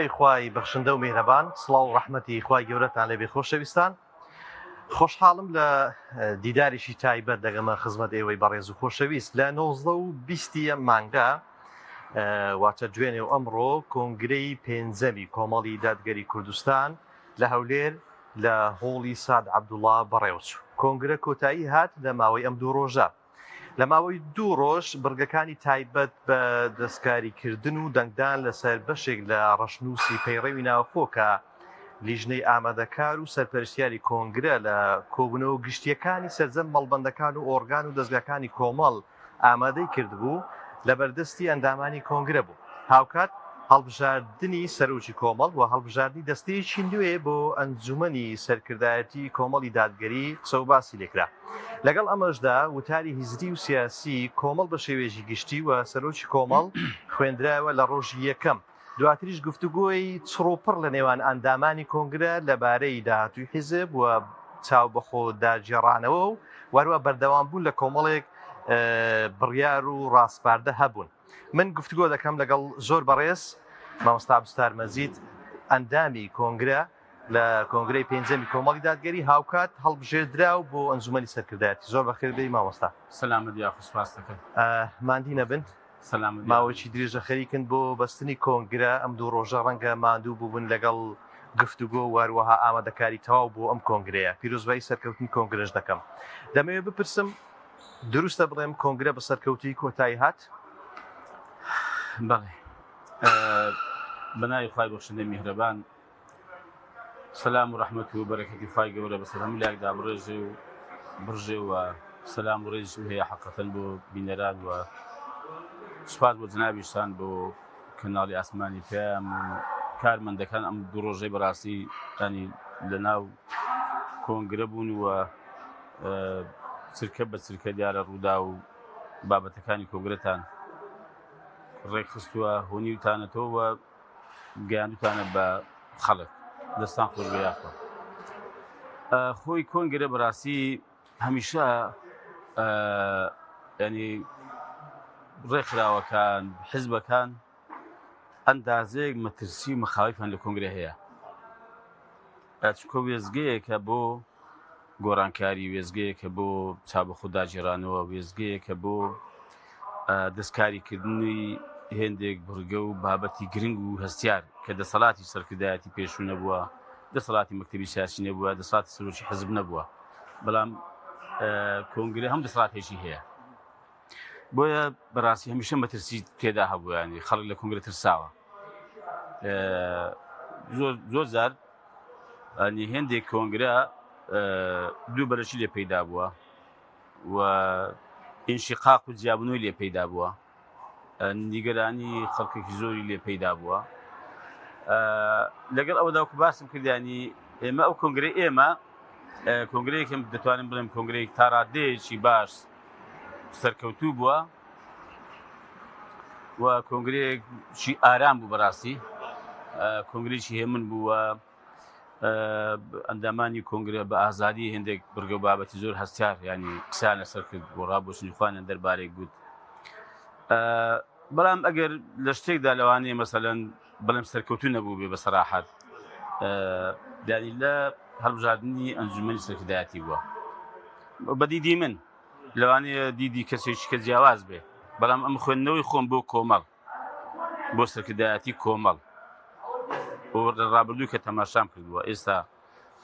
ئەی خوای بەخشندە و میهرەبان سڵاو و ڕەحمەتی خوای گەورەتان لێبێ خۆشەویستان خۆشحاڵم لە دیدارێکی تایبەت دەگەمە خزمەت ئێوەی بەڕێز و خۆشەویست لە 19 و 20 ئەم مانگە واتە دوێنێ و ئەمڕۆ کۆنگرەی پێنجەمی کۆمەڵی دادگەری کوردستان لە هەولێر لە هۆڵی ساد عەبدوڵا بەڕێوەچوو کۆنگرە کۆتایی هات لە ماوەی ئەم دوو ڕۆژە لە ماوەی دوو ڕۆژ بڕگەکانی تایبەت بە دەستکاریکردن و دەنگدان لەسەر بەشێک لە ڕەشنووسی پەیڕەوی ناوخۆ کە لیژنەی ئامادەکار و سەرپەرشتیاری کۆنگرە لە کۆبوونەوە گشتییەکانی سەرجەم مەڵبەندەکان و ئۆرگان و دەزگاکانی کۆمەڵ ئامادەی کردبوو، لەبەردەستی ئەندامانی کۆنگرە بوو. هاوکات هەڵبژاردنی سەرۆکی کۆمەڵ و هەڵبژاردنی دەستەیەکی نوێ بۆ ئەنجومەنی سەرکردایەتی کۆمەڵی دادگەری قسە و باسی لێکرا. لەگەڵ ئەمەشدا وتاری هزری و سیاسی کۆمەڵ بە شێوەیەکی گشتی و سەرۆکی کۆمەڵ خوێندرایەوە لە ڕۆژی یەکەم، دواتریش گفتوگۆی چڕوپڕ لە نێوان ئەندامانی کۆنگرە لەبارەی داهاتووی حیزب و چاو بەخۆداگێڕانەوە و هەروە بەردەوامبوون لە کۆمەڵێک بڕیار و ڕاسپاردە هەبوون. من گفتوگۆ دەکەم لەگەڵ زۆر بەڕێز مامۆستا عەبدولستار مەجید ئەندامی کۆنگرە لە کۆنگرەی پێنجەمی کۆمەڵی دادگەری هاوکات هەڵبژێردراو بۆ ئەنجومەنی سەرکردایەتی. زۆر بەخێر بێی مامۆستا. سەلامەت یاخو سوپاس دەکەم. ماندی نەبن. سەلامەت یاخو. ماوەیەکی درێژە خەریکن بۆ بەستنی کۆنگرە، ئەم دوو ڕۆژە ڕەنگە ماندوو بووبن لەگەڵ گفتوگۆ و هەروەها ئامادەکاری تەواو بۆ ئەم کۆنگرەیە. پیرۆزبایی سەرکەوتنی کۆنگرەش دەکەم. دەمەوێت بپرسم دروستە بڵێم کۆنگرە بە سەرکەوتوویی کۆتایی هات؟ بەڵێ. بە ناوی خوای بەخشندەی میهرەبان. سەلام و ڕەحمەت و بەرەکەتی خوای گەورە بەسەر هەموو لایەکدا بڕێژێ و بڕژێ و سەلام و ڕێزیشم هەیە حەقەتەن بۆ بینەران و سوپاس بۆ جەنابیشتان بۆ کەناڵی ئاسمانی پەیام و کارمەندەکان ئەم دوو ڕۆژەی بەڕاستی ینی لە ناو کۆنگرە بوون و چرکە بە چرکە دیارە ڕوودا و بابەتەکانی کۆنگرەتان ڕێکخستووە هۆنیوتانەتەوە و گەیاندوتانە بە خەڵک دەستان خۆش بێ یاخوا خۆی کۆنگرە بەڕاستی هەمیشە ینی ڕێکخراوەکان حزبەکان ئەندازەیەک مەترسی و مەخاویفان لە کۆنگرە هەیە چونکە وێزگەیەکە بۆ گۆڕانکاری، وێستگەیەکە بۆ چاوبەخۆداگێڕانەوە، وێستگەیەکە بۆ دەستکاریکردنی هێندێک بڕگە و بابەتی گرنگ و هەستیار کە دەسەڵاتی سەرکردایەتی پێشوو نەبووە، دەسەڵاتی مەکتەبی سیاسی نەبووە، دەسەڵاتی سەرۆکی حزب نەبووە، بەڵام کۆنگرە هەم دەسەڵاتێکی هەیە. بۆیە بەڕاستی هەمیشە مەترسی تێدا هەبوو، ینی خەڵک لە کۆنگرە ترساوە. زۆر زۆر جار ینی هێندێک کۆنگرە دوو بەرەشی لێ پەیدا بووە و ئینشیقاق و جیابوونەوەی لێ پەیدا بووە نیگەرانی خەڵکێکی زۆری لێ پەیدا بووە لەگەڵ ئەوەدا وەکو باسم کردیانی ئێمە ئەو کۆنگرەی ئێمە کۆنگرەیەکم دەتوانم بڵێم کۆنگرەیەک تا ڕادەیەکی باش سەرکەوتوو بووە و کۆنگرەیەکی ئارام بوو بەڕاستی کۆنگرێکی هێمن بوو و ئەندامانی کۆنگرە بە ئازادی هێندێک بڕگە و بابەتی زۆر هەستیار ینی قسەیان لەسەر کرد و ڕابۆچنی خوانیان دەربارەی گوت بەڵام ئەگەر لە شتێکدا لەوانەیە مەسەلەن بڵێم سەرکەوتو نەبوو بێ بە سەراحەت دیاری لە هەڵبژاردننی ئەنجومەنی سەرکردایەتی بووە بەدیدی من لەوانەیە دیدی کەسێکی کە جیاواز بێ بەڵام ئەم خوێندنەوەی خۆم بۆ کۆمەڵ بۆ سەرکردایەتی کۆمەڵ لە ڕابردوو کە تەماشام کردووە ئێستا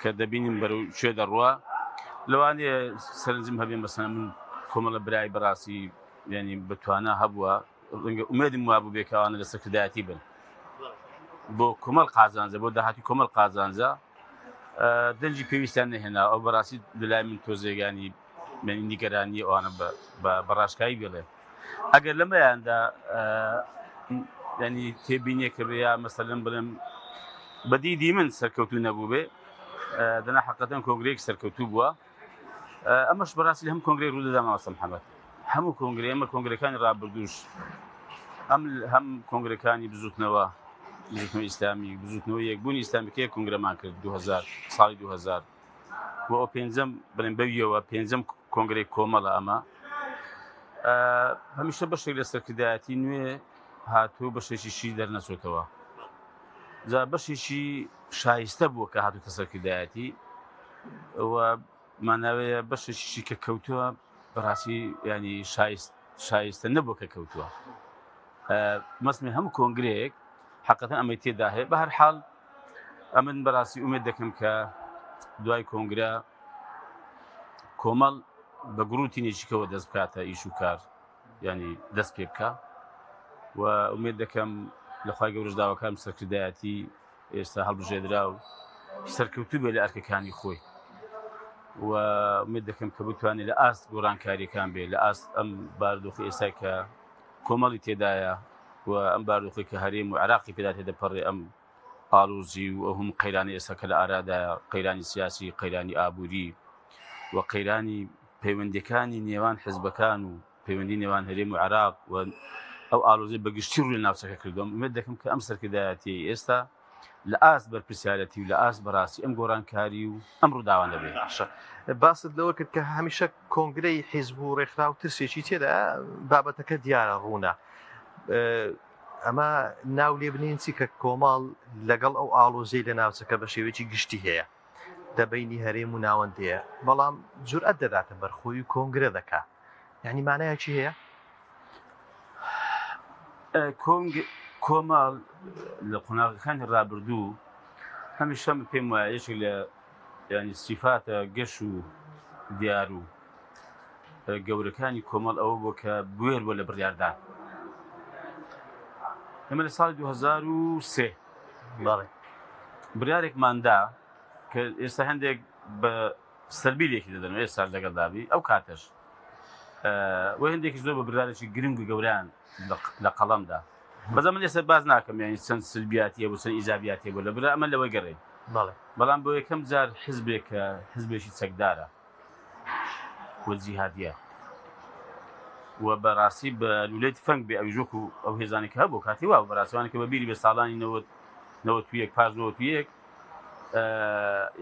کە دەبینیم بەرەو کوێ دەڕوا لەوانەیە سەرنجم هەبێ مەسەلەن من کۆمەڵە برای بەڕاستی یعنی بەتوانا هەبووە ڕەنگە ئومێدم وابوو بێ کە ئەوانە لە سەرکردایەتی بن بۆ کۆمەڵ قازانجە بۆ داهاتی کۆمەڵ قازانجە دەنگی پێویستیان نەهێنا ئەو بەڕاستی لەلای من تۆزێگانی نیگەرانی ئەوانە بە ڕاشکایی بڵێ ئەگەر لەمەیاندا ینی تێبینیەکە بێ یا مەسەلەن بڵێم بە دیدی من سەرکەوتوو نەبوو بێ دەنا حقەتەن کۆنگرەیەک سەرکەوتوو بووە ئەمەش بەڕاستی لە هەم کۆنگرەی ڕوودەدا مامۆستا محەممەد هەموو کۆنگرە ئێمە کۆنگرەکانی ڕابردووش ئەم هەم کۆنگرەکانی بزوتنەوە بزوتنەوە ئیسلامی بزوتنەوە یەکبوونی ئیسلامی کە کۆنگرەمان کرد 2000 ساڵی 2000 بۆ ئەو پێنجەم بڵێن بەویەوە پێنجەم کۆنگرەی کۆمەڵە ئەمە هەمیشە بەشێک لە سەرکردایەتی نوێ هاتوو بەشێکیشی دەرنەچۆتەوە. جا بەشێکی شایستە بووە کە هاتوتە سەرکردایەتی و ماناوەیە بەشێکیشی کە کەوتووە بەڕاستی ینی شایست شایستە نەبووە کە کەوتووە مەسمی هەموو کۆنگرەیەک حقەتەن ئەمەی تێدا هەیە بە هەر حاڵ ئەمن بەڕاستی ئومێد دەکەم کە دوای کۆنگرە کۆمەڵ بە گوڕوتینێکیکەوە دەست بکاتە ئیش و کار ینی دەست پێ بکە و ئومێد دەکەم لە خوای گەورەش داواکارم سەرکردایەتی ئێستا هەڵبژێدرا و سەرکەوتوو بێ لە ئەرکەکانی خۆی و ئومێد دەکەم کە بتوانێت لە ئاست گۆڕانکاریەکان بێ لە ئاست ئەم باردۆخی ئێستا کە کۆمەڵی تێدایە و ئەم باردۆخی کە هەرێم و عراقی پێدا تێدەپەڕێ ئەم ئاڵۆزی و ئەو هەموو قەیرانی ئێستا کە لە ئارادایە، قەیرانی سیاسی، قەیرانی ئابووری و قەیرانی پەیوەندیەکانی نێوان حزبەکان و پەیوەندی نێوان هەرێم و عێراق و ئەو ئالۆزی بە گشتی ڕووی لە ناوچەکە کردووە. ئومێد دەکەم کە ئەم سەرکردایەتیەی ئێستا لە ئاست بەرپرسیارەتی و لە ئاست بەڕاستی ئەم گۆڕانکاری و ئەم ڕووداوانە بێ. باشە باست لەوە کرد کە هەمیشە کۆنگرەی حیزب و ڕێکخراو ترسێکی تێدا بابەتەکە دیارە ڕوونە. ئەمە ناو لێ بنێین چی کە کۆمەڵ لەگەڵ ئەو ئاڵۆزیەی لە ناوچەکە بە شێوەیەکی گشتی هەیە لە بەینی هەرێم و ناوەند هەیە بەڵام جورئەت دەداتە بەر خۆی و کۆنگرە دەکا یعنی مانایەکی هەیە؟ کۆنگ کۆمەڵ لە قۆناغەکانی ڕابردوو هەمیشە من پێم وایە یەکێک لە ینی سیفاتە گەش و دیار و گەورەکانی کۆمەڵ ئەوە بووە کە بوێر بووە لە بڕیاردان. ئێمە لە ساڵی 2003 بەڵێ بڕیارێکمان دا کە ئێستا هەندێک بە سەلبی لێکی دەدەن و ئێستاش لەگەڵ دابی ئەو کاتەش و هەندێکی زۆر بە بڕیارێکی گرنگ و گەورەیان لە قەڵەمدا بەزە من ئێستا باز ناکەم یانی چەند سلبیاتی هەبوو چەند ئیجابیاتی هەبوو لە برا ئەمە لەوەی گەڕێ بەڵێ بەڵام بۆ یەکەم جار حزبێک کە حزبێکی چەکدارە و جیهادیە و بەڕاستی بە لولەی تفەنگ بێ ئەویش وەکو ئەو هێزانەی کە هەبوو کاتی وا بەڕاستوانە کە بە بیری بێ ساڵانی نەوەت 91 پاش 91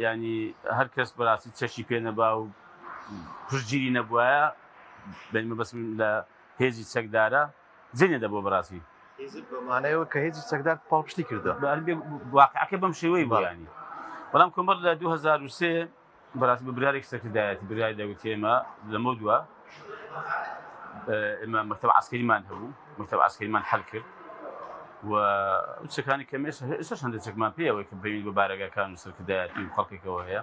ینی هەر کەس بەڕاستی چەکی پێ نەبا و پشتگیری نەبوایە بەنمە بەس لە هێزی چەکدارە جێ دەبوو بەڕاستی بەمانەیەوە کە هێزی چەکدار پاڵپشتی کردو واقعەکە بەم شێوەی بوویانی بەڵام کۆمەڵ لە 2003 بەڕاستی بە برارێک سەرکردایەتی برای دەگوت ئێمە لەمە دووە ئێمە مەکتەب عسکەریمان هەبوو مەکتەب عسکەریمان حل کرد و چەکانی کە مێش ئێستاش هەندێک چەکمان پێیەوەی کە پەیوەندی بە بارەگاکان و سەرکردایەتی و خەڵکێکەوە هەیە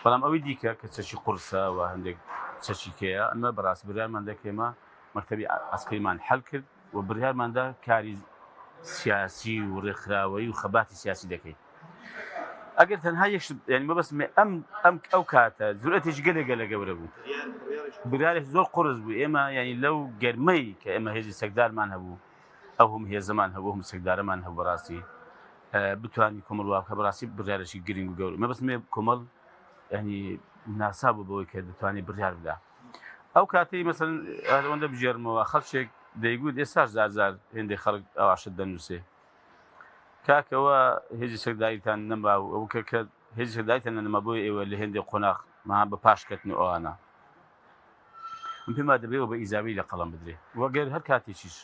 بەڵام ئەوەی دیکە کە چەکی قورسە و هەندێک چەکی کەیە ئەمە بەڕاستی بریارمان دەکەێمە مەکتەبی عسکەریمان حل کرد و بریارماندا کاری سیاسی و ڕێکخراوەیی و خەباتی سیاسی دەکەین. ئەگەر تەنها یەک شت یعنی مەبەستم ئەم ئەم ئەو کاتە جورئەتێکی گەلێ گەلە گەورە بوو بریارێک زۆر قورس بوو ئێمە یعنی لەو گەرمەی کە ئێمە هێزی چەکدارمان هەبوو ئەو هەم هێزەمان هەبوو هەم چەکدارەمان هەبوو بەڕاستی بتوانین کۆمەڵ وا بکە بەڕاستی بڕیارێکی گرنگ و گەورە مەبەستم کۆمەڵ ینی ناسا بوو بەوەی کە دەتوانێت بڕیار بدا ئەو کاتەی مەسەن ئەوەندە بگێڕمەوە خەڵکێک دەیگوت ئێستاش زار هێندێک خەڵک ئەواشت دەنووسێ کاک ئەوە هێزی چەکداریتان نەما و ئەو کە کە هێزی چەکداریتان نەما بۆیە ئێوە لە هێندێک قۆناغ مەها بە پاش کەتن و ئەوانە من پێم وا دەبێ بە ئیجابی لە قەڵەم بدرێ وەگەر هەر کاتێکیش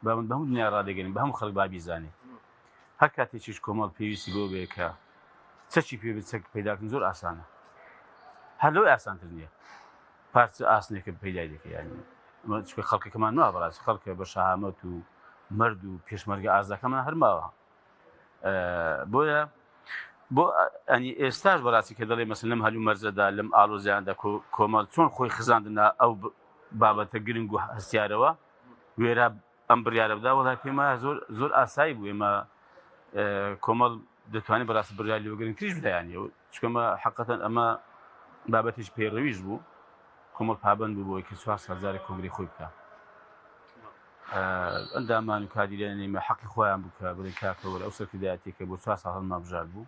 با من بە هەموو دنیا ڕادەگەنین بە هەموو خەڵک با بیزانێ هەر کاتێکیش کۆمەڵ پێویستی بۆ بێ کە چەکی پێ بێت چەک پەیداکردن زۆر ئاسانە هەر لەوەی ئاسانتر نییە پارچە ئاسنێکە پەیدای دەکەی یانی ئەمە چونکە خەڵکەکەمان ماوە بەڕاستی خەڵکە بە شەهامەت و مەرد و پێشمەرگە ئازاکەمان هەر ماوە بۆیە بۆ ئەنی ئێستاش بەڕاستی کە دەڵێ مەسن لەم هەلو مەرزەدا لەم ئالۆزیاندا کۆمەڵ چۆن خۆی خزاندنا ئەو بابەتە گرنگ و هەستیارەوە وێرا ئەم بڕیارە بدا وەڵای پێم وایە زۆر زۆر ئاسایی بوو ئێمە کۆمەڵ دەتوانێت بەڕاستی بڕیاری لەوە گرنگتریش بدایانی چکەمە حقەتەن ئەمە بابەتێکی پەیڕەویش بوو کۆمەڵ پابند بوو بۆی کە چوار ساڵ جارێک کۆنگرەی خۆی بکە ئەندامان و کادیرانی ئێمە حەقی خۆیان بوو کە بڵێن کاکە وەرە ئەو سەرکردایەتیەکە بۆ چوار ساڵ هەڵمان بژارد بوو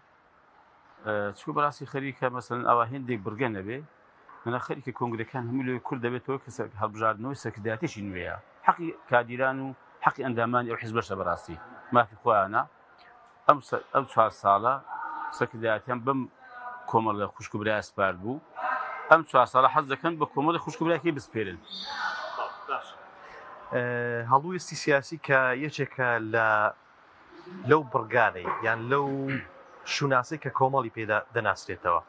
چونکە بەڕاستی خەریکە مەسەلەن ئەوە هێندێک بڕگە نەبێ منە خەریکە کۆنگرەکان هەموو لەوێ کورد دەبێتەوە کە هەڵبژاردنەوەی سەرکردایەتێکی نوێیە حەقی کادیران و حەقی ئەندامانی ئەو حزبەشە بەڕاستی مافی خۆیانە ئەم ئەم چوار ساڵە سەرکردایەتیان بەم کۆمەڵە خوشک و برای سپارد بوو ئەم چوار ساڵە حەز دەکەن بە کۆمەڵی خوشک و براکی بسپێرن. هەڵوێستی سیاسی کە یەکێکە لە. لەو بڕگانەی یان لەو شوناسەی کە کۆمەڵی پێدا دەناسرێتەوە.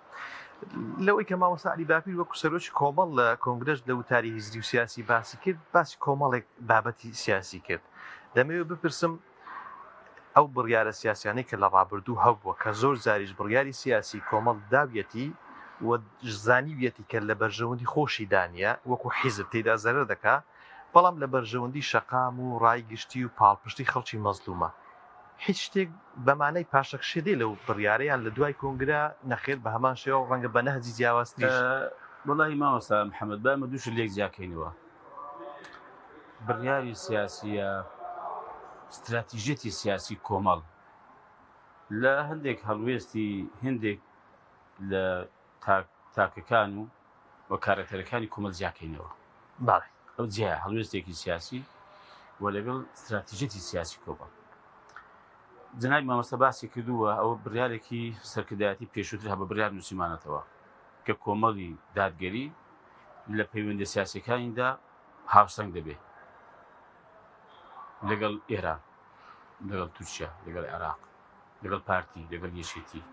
لەوەی کە مامۆستا عەلی باپیر وەکو سەرۆکی کۆمەڵ لە کۆنگرەش لە وتاری هزری و سیاسی باسی کرد، باسی کۆمەڵێک بابەتی سیاسی کرد. دەمەوێت بپرسم ئەو بڕیارە سیاسیانەی کە لە ڕابردوو هەبووە کە زۆر جاریش بڕیاری سیاسی کۆمەڵ داویەتی و زانیویەتی کە لە بەرژەوەندی خۆشی دانیە وەکو حیزب تێیدا زەرەر دەکا بەڵام لە بەرژەوەندی شەقام و ڕای گشتی و پاڵپشتی خەڵکی مەزلومە هیچ شتێک بە مانای پاشەکشێ دێ لەو بڕیارە یان لە دوای کۆنگرە نەخێر بە هەمان شێوە و ڕەنگە بە نەهجی جیاوازتریش. وەڵاهی مامۆستا محەمەد با ئێمە دوو شت لێک جیاکەینەوە بڕیاری سیاسی یا ستراتیژیەتی سیاسی کۆمەڵ لە هەندێک هەڵوێستی هەندێک لە تاکەکان و و کارەکتەرەکانی کۆمەڵ جیاکەینەوە. بەڵێ. ئەو جیایە، هەڵوێستێکی سیاسی و لەگەڵ ستراتیژیەتی سیاسی کۆمەڵ. جەنابی مامۆستا باسی کردووە، ئەوە بڕیارێکی سەرکردایەتی پێشووتر هەبوو، بڕیار نووسیمانەتەوە کە کۆمەڵی دادگەری لە پەیوەندیە سیاسیەکانیدا هاوسەنگ دەبێ لەگەڵ ئێران، لەگەڵ تورکیا، لەگەڵ عێراق، لەگەڵ پارتی، لەگەڵ یەکێتی،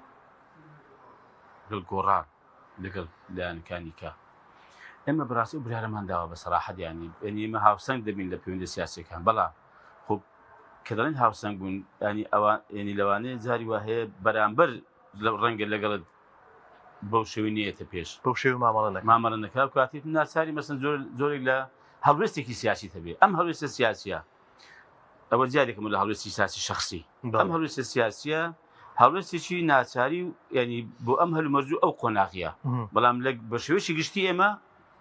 لەگەڵ گۆڕان. لەگەڵ لایەنەکانی کە ئێمە بەڕاستی ئەو بریارەمان داوە بە سەراحەت یانی یعنی ئێمە هاوسەنگ دەبین لە پەیوەندە سیاسیەکان بەڵام خۆ کە دەڵێن هاوسەنگ بوون ینی ئەوە ینی لەوانەیە جاری وا هەیە بەرامبەر لە ڕەنگە لەگەڵت بەو شێوەی نەیەتە پێش بەو شێوە مامەڵە نەکا مامەڵە نەکا و کاتێک ناچاری مەسەن زۆر زۆرێک لە هەڵوێستێکی سیاسی هەبێ ئەم هەڵوێستە سیاسیە ئەوە جیا دەکەم لە هەڵوێستی سیاسی شخصی ئەم هەڵوێستە سیاسیە هەڵوێستێکی ناچاری و ینی بۆ ئەم هەلومەرج و ئەو قۆناغیە بەڵام لە بە شێوەیەکی گشتی ئێمە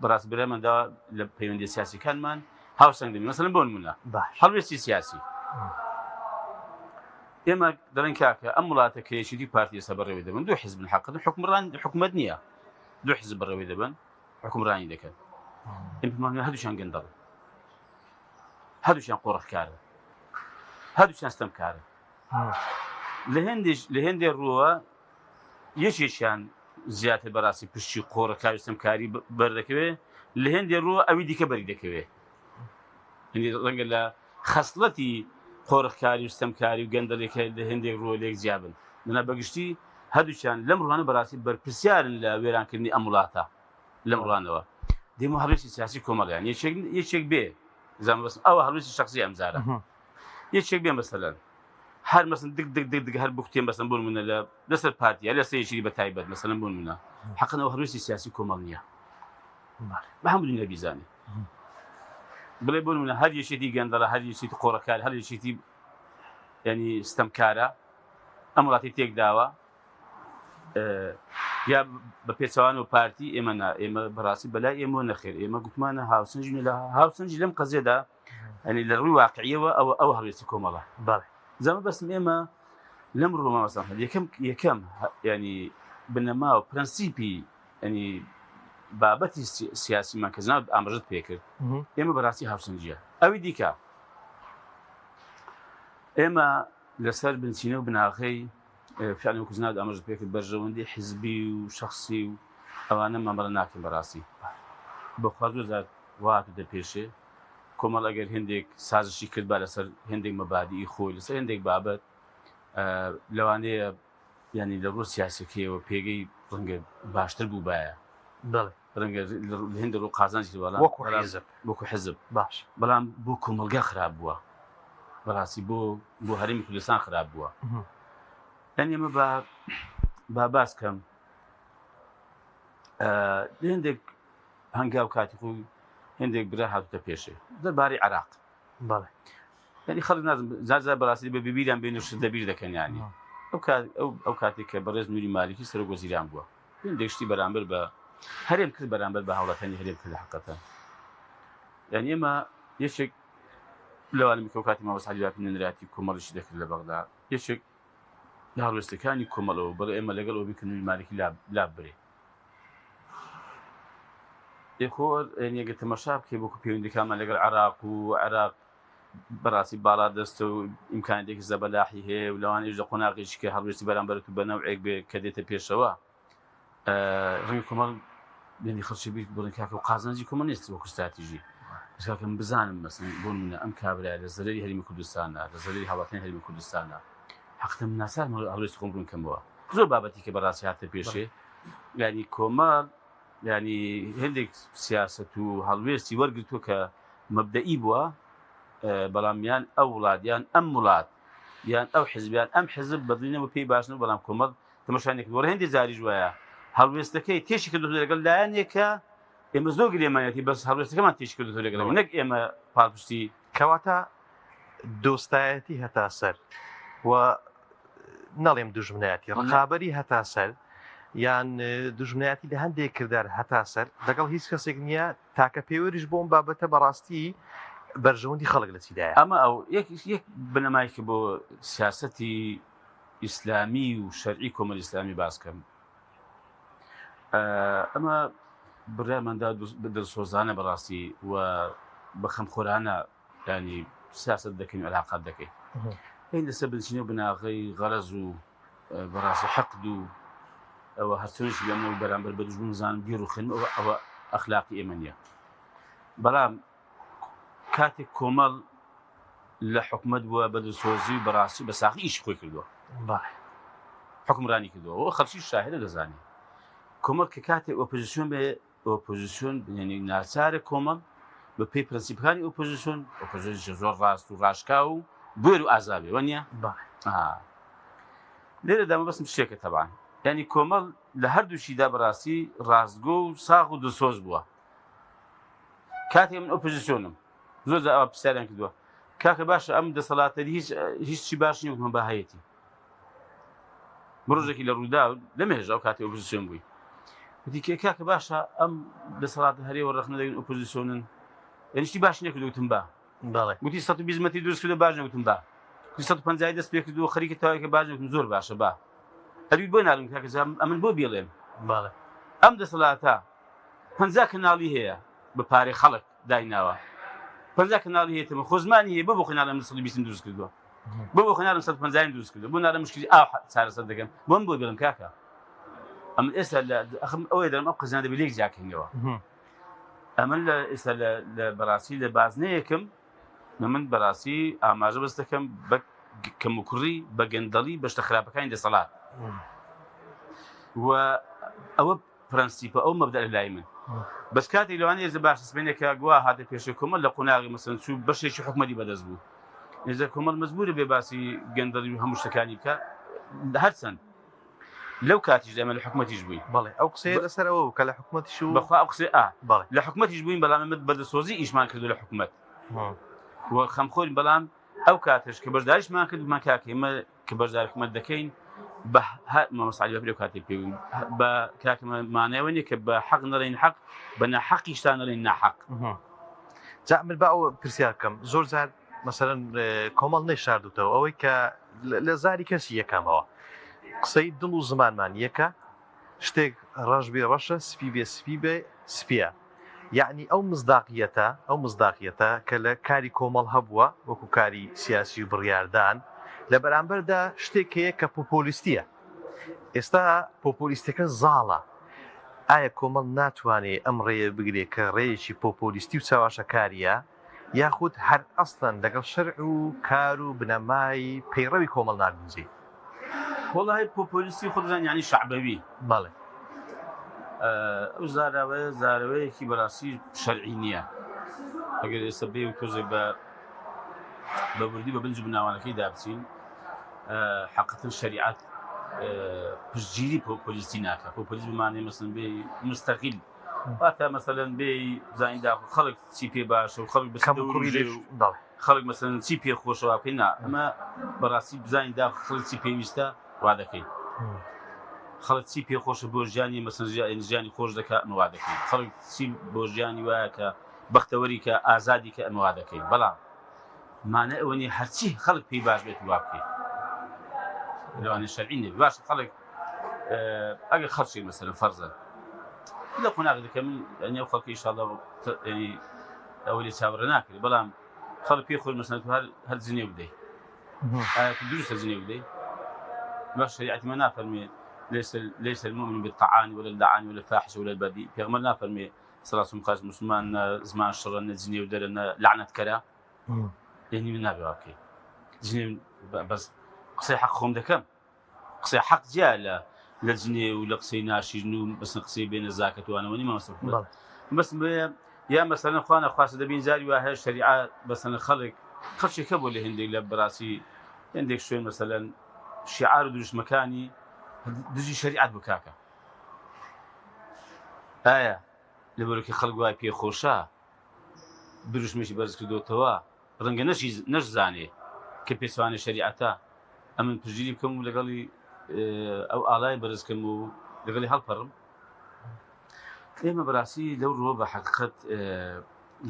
بەڕاست براماندا لە پەیوەندی سیاسەکانمان هاوسەنگ دەبین مەسەلەن بۆ نمونە هەڵوێستی سیاسی ئێمە دەڵێن کاکە ئەم وڵاتە کە یەکێتی پارتی ئێستا بەڕێوەی دەبن دوو حزبن حەقن حکومڕان حکومەت نییە دوو حزب بەڕێوەی دەبن حکومڕانی دەکەن ئێمە هەردووشیان گەندەڵن هەردووکیان قۆرخکارن هەردووکیان ستەمکارن لە هێندێک لە هێندێ ڕووە یەکێکیان زیاتر بەڕاستی پشتی قۆڕەکاری ستەمکاری بەردەکەوێ لە هێندێ ڕووە ئەوی دیکە بەری دەکەوێ ڕەنگە لە خەسڵەتی قۆرخکاری و ستەمکاری و گەندەڵێکە لە هێندێک ڕووە لێک جیابن دەنا بەگشتی هەردووکیان لەم ڕوانە بەڕاستی بەرپرسیارن لە وێرانکردنی ئەم وڵاتە لەم ڕوانەوە دێمە هەڵوێستی سیاسی کۆمەڵیان یەکێک یەکێک بێ زان بەس ئەوە هەڵوێستی شخصی ئەم جارە یەکێک بێ مەسەلەن هەر مەسن دگ دگ دگ دگ هەر بکتێن بەسن بۆ منە لە لەسەر پارتیە لە سەیەکی بە تایبەت مەسەلەن بۆ منە حەقن ئەو هەڵوێستی سیاسی کۆمەڵ نییە بە هەموو دنیا بیزانێ بڵێ بۆ منە هەر یەکێتی گەندەڵە هەر یەکێتی قۆڕەکار هەر یەکێتی ینی ستەمکارە ئەم وڵاتی تێکداوە یا بە پێچەوان و پارتی ئێمە نا ئێمە بەڕاستی بەلای ئێمە نەخێر ئێمە گوتمانە هاوسەنجی لە هاوسەنجی لەم قەزیەدا ئەنی لە ڕووی واقعیەوە ئەوە ئەو هەڵوێستی کۆمەڵە بەڵێ زەمە بەسم ئێمە لەم ڕووە مامۆستا یەکەم یەکەم ینی بنەما و پرەنسیپی ینی بابەتی سیاسیمان کە جناب ئاماژەت پێکرد ئێمە بەڕاستی هاوسەنجیە ئەوی دیکە ئێمە لەسەر بنچینە و بناغەی فعلا وەکو جنابت ئاماژەت پێکرد بەرژەوەندی حزبی و شخصی و ئەوانە مامەڵە ناکەین بەڕاستی بەخوا زۆر جار وا هاتووتە پێشێ کۆمەڵ ئەگەر هێندێک سازشی کردبا لەسەر هێندێک مەبادیئی خۆی لەسەر هێندێک بابەت لەوانەیە ینی لە ڕوو سیاسەکەیەوە پێگەی ڕەنگە باشتر بووبایە بەڵێ ڕەنگە لە هێندێک ڕوو قازانجی کرد بەڵام وەکو حیزب وەکو حیزب باش بەڵام بۆ کۆمەڵگا خراپ بووە بەڕاستی بۆ بۆ هەرێمی کوردستان خراپ بووە یعنی ئێمە با با باس کەم هێندێک هەنگاو کاتی خۆی هێندێک برا هاتوتە پێشێ دەربارەی عراق بەڵێ یعنی خەڵک نازم زار زار بەڕاستی بە ببیریان بێن و شت لەبیر دەکەن یعنی ئەو کات ئەو ئەو کاتێک کە بەڕێز نوری مالکی سەرۆک وەزیران بووە هێندێک شتی بەرامبەر بە هەرێم کرد بەرامبەر بە هاوڵاتیانی هەرێم کرد لە حقیقەتە یعنی ئێمە یەکێک لەوانە کە کاتی مامۆستا عەلی باپیر نوێنەرایەتی کۆمەڵیشی دەکرد لە بەغدا یەکێک لە هەڵوێستەکانی کۆمەڵەوە بڵێ ئێمە لەگەڵ ئەوە بین کە نوری مالکی لا برێ خۆ ئەگە تەمەشا بکەی وەکو پەیوەندەکانمان لەگەڵ عراق و عراق بەڕاستی باڵا دەستە و ئیمکانێکی زەبەلاحی هەیە و لەوانەیەش لە قۆناغێکی کە هەڵوێستی بەرامبەرت و بە نەوعێک بێ کە دێتە پێشەوە ڕەنگە کۆمەڵ بێنی خەڵکی بیر بڵێن کاکە و قازانجی کۆمەڵ نیست وەکو ستراتیژی. کاکەم بزانم مەسەن بۆ نمونە ئەم کابرایە لە زەرەری هەرێمی کوردستانە لە زەرەری هاوڵاتیانی هەرێمی کوردستانە حەقتە من ناچارم هەڵوێستی خۆم ڕوون کەمەوە زۆر بابەتی کە بەڕاستی هاتە پێشێ یعنی کۆمەڵ یعنی هەندێک سیاست و هەڵوێستی وەرگرتووە کە مەبدەئی بووە بەڵام یان ئەو وڵات یان ئەم وڵات یان ئەو حزبیان ئەم حزب بەدڵی پێی باش نەبوو بەڵام کۆمەڵ تەماشا نەکردووە هەندێک جاریش وایە هەڵوێستەکەی تێشی کردو لەگەڵ لایەنێکە ئێمە زۆر گلێمانەتی بەس هەڵوێستەکەمان تێشی کردو لەگەڵ نەک ئێمە پاڵپشتی. کەواتە دۆستایەتی هەتا سەر و نەڵێم دوژمنایەتی ڕقابەری هەتا سەر یان دوژمنایەتی لە هەندێک کردار هەتا سەر لەگەڵ هیچ کەسێک نییە تاکە پێوەریش بۆم بابەتە بەڕاستی بەرژەوەندی خەڵک لە چیدایە ئەمە ئەو یەک یەک بنەمایکە بۆ سیاسەتی ئیسلامی و شەرعی کۆمەڵی ئیسلامی باس کەم ئەمە بڕیارماندا دڵسۆزانە بەڕاستی و بە خەمخۆرانە ینی سیاست دەکەین و علاقات دەکەین هەین لەسەر بنچینە و بناغەی غەرەز و بەڕاستی حەقد و ئەوە هەرچۆنیش لەمەوە بەرامبەر بە دوژمن زانم بیڕوخێنم ئەوە ئەوە ئەخلاقی ئێمە نییە بەڵام کاتێک کۆمەڵ لە حکومەت بووە بە دڵسۆزی و بەڕاستی بە ساغی ئیشی خۆی کردووە حکومڕانی کردووە و خەڵکی شاهدە دەزانێت کۆمەڵ کە کاتێک ئۆپۆزیسیۆن بێ ئۆپۆزیسیۆن یعنی ناچارە کۆمەڵ بە پێی پرەنسیپەکانی ئۆپۆزیسیۆن ئۆپۆزیسیۆن زۆر ڕاست و ڕاشکا و بوێر و ئازابێ وە نییە لێرە دامە بەسم شتێکە تەبان یعنی کۆمەڵ لە هەردووشیدا بەڕاستی ڕاستگۆ و ساغ و دڵسۆز بووە کاتێ من ئۆپۆزیسیۆنم زۆر جار ئەوە پرسیاریان کردووە کاکە باشە ئەم دەسەڵاتە هیچ هیچ چی باش نییە وتمان با هەیەتی ڕۆژێکی لە ڕوودا لە مێژە ئەو کاتی ئۆپۆزیسیۆن بووی وتی کێ کاکە باشە ئەم دەسەڵاتە هەرێوە ڕەخنە دەگرن ئۆپۆزیسیۆنن یعنی شتی باش نەکردووە وتم با بەڵێ وتی 120 مەتری دروست کردو باش نەوتم با وتی 150 دەست پێ کردووە خەریکە تەواوی باش نەوتم زۆر باشە با ئەدوی بۆ ناڵم کاکە جا ئەمن بۆ بیڵێم بەڵێ ئەم دەسەڵاتە 50 کەناڵی هەیە بە پارەی خەڵک دایناوە 50 کەناڵی هەیە تەمە خۆ زمانی هەیە بۆ بۆ خۆی ناڵێم 120 دروست کردووە بۆ بۆ خۆی ناڵێم 150 دروست کردووە بۆ ناڵێم مشکلی ئاو چارەسەر دەکەم بۆم بۆ بڵێم کاکە ئەمن ئێستا لە ئەخم ئەوەی دەڵێم ئەو قەزیانە دەبێ لێک جیاکەینەوە ئەمن لە ئێستا لە بەڕاستی لە بازنەیەکم من بەڕاستی ئاماژە بەس دەکەم بە کەموکوڕی بە گەندەڵی بە شتە خراپەکانی دەسەڵات و ئەوە پرەنسیپە ئەو مەبدەئە لای من بەس کاتێک لەوانەیە ئێستا باشە سبەینێ کە گوا هاتە پێشێ کۆمەڵ لە قۆناغی مەسەن چوو بەشێکی حکومەتی بەدەست بوو ئێستا کۆمەڵ مەجبورە بێ باسی گەندەڵی و هەموو شتەکانی بکە هەرچەند لەو کاتیش ئێمە لە حکومەتیش بووین بەڵێ ئەو قسەیە لەسەر ئەوە بوو کە لە حکومەتیش و بەخوا ئەو قسەیە ئا بەڵێ لە حکومەتیش بووین بەڵام ئێمە بە دڵسۆزی ئیشمان کردو لە حکومەت و خەمخۆرین بەڵام ئەو کاتەش کە بەشداریشمان کرد وتمان کاکە ئێمە کە بەشداری حکومەت دەکەین بە مامۆستا عەلی بەپری ئەو کاتەی پێ بووین بە کاکە مانای ئەوە نییە کە بە حەق نەڵێین حەق بە ناحەقیشتان نەڵێین ناحەق. جا من با ئەوە پرسیار بکەم زۆر جار مەسەلەن کۆمەڵ نەیشاردوتەوە ئەوەی کە لە زاری کەسی یەکەمەوە قسەی دڵ و زمانمان یەکە شتێک ڕەش بێ ڕەشە سپی بێ سپی بێ سپیە یعنی ئەو مزداقیەتە ئەو مزداقیەتە کە لە کاری کۆمەڵ هەبووە وەکو کاری سیاسی و بڕیاردان لە بەرامبەردا شتێک هەیە کە پۆپۆلیستیە ئێستا پۆپۆلیستەکە زاڵە ئایا کۆمەڵ ناتوانێ ئەم ڕێیە بگرێ کە ڕێیەکی پۆپۆلیستی و چەواشەکاریە یاخود هەر ئەسڵەن لەگەڵ شەرع و کار و بنەمای پەیڕەوی کۆمەڵ ناگونجێی؟ وەڵاهی پۆپۆلیستی خۆت دەزانی یانی شەعبەوی. بەڵێ. ئەو زاراوەیە زارەوەیەکی بەڕاستی شەرعی نییە. ئەگەر ئێستا بێ و تۆزێک بە بە وردی بە بنج و بناوانەکەی دابچین حەقەتەن شەریعەت پشتگیری پۆپۆلیستی ناکات. پۆپۆلیست بمانێ مەسەن بێ مستەقیل واتە مەسەلەن بێی بزانین داخۆ خەڵک چی پێ باشە و خەڵک بە چ کەم و کوڕی دەوروژێ لێ و بەڵێ. خەڵک مەسەلەن چی پێ خۆشە وا بکەین نا ئەمە بەڕاستی بزانین داخۆ خەڵک چی پێویستە وا دەکەین خەڵک چی پێ خۆشە بۆ ژیانی مەسەلەن ژیانی خۆش دەکا ئەمە وا دەکەین خەڵک چی بۆ ژیانی وایە کە بەختەوەری کە ئازادی کە ئەمە وا دەکەین بەڵام مانای ئەوە نییە هەرچی خەڵک پێی باش بێت وا بکەین لەوانەیە شەرعی نەبێ باشە خەڵک ئەگەر خەڵکی مەسەلەن فەرزە لە قۆناغ دەکە من ئەو خەڵکی ئیشاڵڵا ئەوە لێ چاوەڕێ ناکرێت بەڵام خەڵک پێی خۆش مەسەلەن تۆ هەر هەر جنێو بدەیت ئایا تو دروستە جنێو بدەیت باش شەریعەتی مە نافەرمێ ليس ليس المؤمن بالطعان ولا اللعان ولا الفاحش ولا البذيء پێغەمبەر نافەرمێ. سەڵاس مخاش مسلمان نە زمان شڕە نە جنێو دەرە نە لەعنەتکەرە یعنی من نابێ وا بکەی جنێو بەس قسەی حەق خۆم دەکەم قسەی حەق جیا لە لە جنێ و لە قسەی ناشیرن و بەسن قسەی بێ نەزاکەتوانەوە نی مامۆستا محمد بەس بۆیە یا مەسەلەن خوا نەخواستە دەبین جاری وا هەیە شەریعە بەسەن خەڵک خەڵکێک هەبوو لە هێندێک لە بەڕاستی هێندێک شوێن مەسەلەن شیعار و دروشمەکانی دژی شەریعەت بوو کاکە ئایا لەبەرەکە خەڵک وای پێ خۆشە دروشمێکی بەرز کردوتەوە ڕەنگە نەشی نەشزانێ کە پێچەوانەی شەریعەتە ئەمن پشتگیری بکەم و لەگەڵی ئەو ئاڵای بەرز کەم و لەگەڵی هەڵپەڕم ئێمە بەڕاستی لەو ڕووە بە حەقیقەت